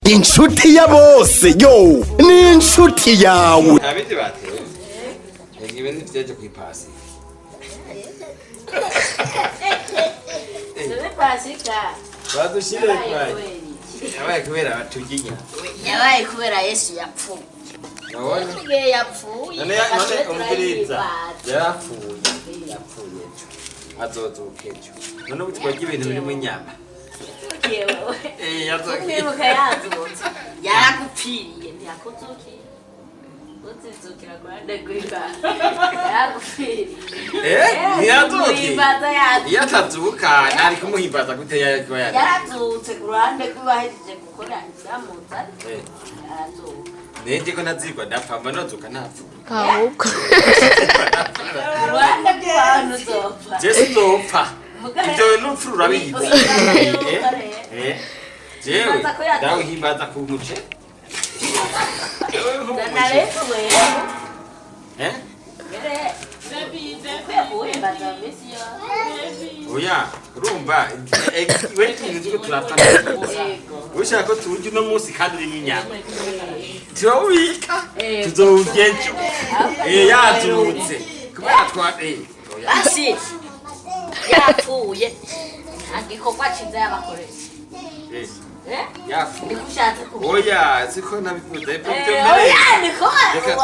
Inshuti ya bose yo ni inshuti yawe. Nta bindi batewe. Ega ibi ntivyaje kw'ipasi. Dore Pasika. Badushire Yabaye kwaye. kubera iki? Yabaye kubera baturya inyama. Yabaye kubera Yesu yapfuye. Nabonye. Igihe yapfuye, None none tube umviriza. turahimbaza. Yarapfuye. Yapfuye ejo. Azozuka ejo. None ubu twarya ibintu birimo inyama. Tugiye wowe. Eh, yazozuka. Umwibuka yazutse. Yaragupfiriye, ntiyakuzukiye. Uzizukira ku ruhande rw'Imana. Yaragupfiriye. Eh, ntiyazukiye. Umuhimbaza yazutse. Iyo atazuka nari kumuhimbaza gute yariko yari. Yarazutse ku ruhande rw'abahejeje gukora ivyamuzanye. Eh, Arazuka. neje ko ntazigwa ndapfa mba nozuka ntapfuye. Ahubwo Ku ruhande rw'abantu uzopfa. Je sinzopfa. Mugabo- Ivyo n'urupfu rurabizi. Uhimbaza Eh, yuko rero. eh. Jewe Uhimbaza ko yazutse. ndawuhimbaza ku muce. Jewe nk'umuce. Zana rero wewe. Eh? Mbere, ukwiye kuwuhimbaza mu minsi yose. Oya, urumva we tuzi ko turapfa. Yego. Ushaka ko tuwurya uno munsi kandi urimo inyama. Turawubika Eh. tuzowurya ejo. Eh, yazutse. Kubera twa oya. Basi yapfuye nta gikorwa cyiza yabakoresha. Eh, Eh? yapfuye. Niko ushatse kuvuga? Oya, siko nabivuze. Ibyo Eh, mbere. oya, niko Reka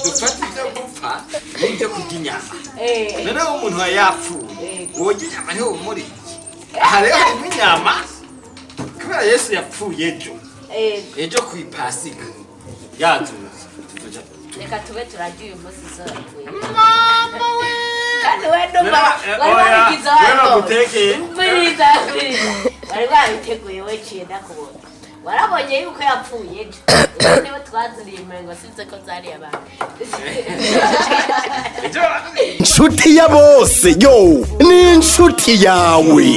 dufate ibyo gupfa n'ibyo kurya inyama. Eh, Noneho umuntu aba yapfuye. Worya inyama ntiwumuriye. Aha rero harimo inyama. Kubera Yesu yapfuye ejo. eh, Ejo ku ipasika. Yazutse. Tuzoja reka tube turarya uyu munsi izapfuye. Mama we! Kandi we ndumva None, wari oya, wabigize wewe watoye. bagutekeye. Umviriza, umviriza. Wari wabiteguye we ciye ndakubona. Warabonye yuko yapfuye ejo. Ejo niwe twaziriye imengo sinzi ko zari abantu. Ejo Inshuti ya bose yo ni inshuti yawe.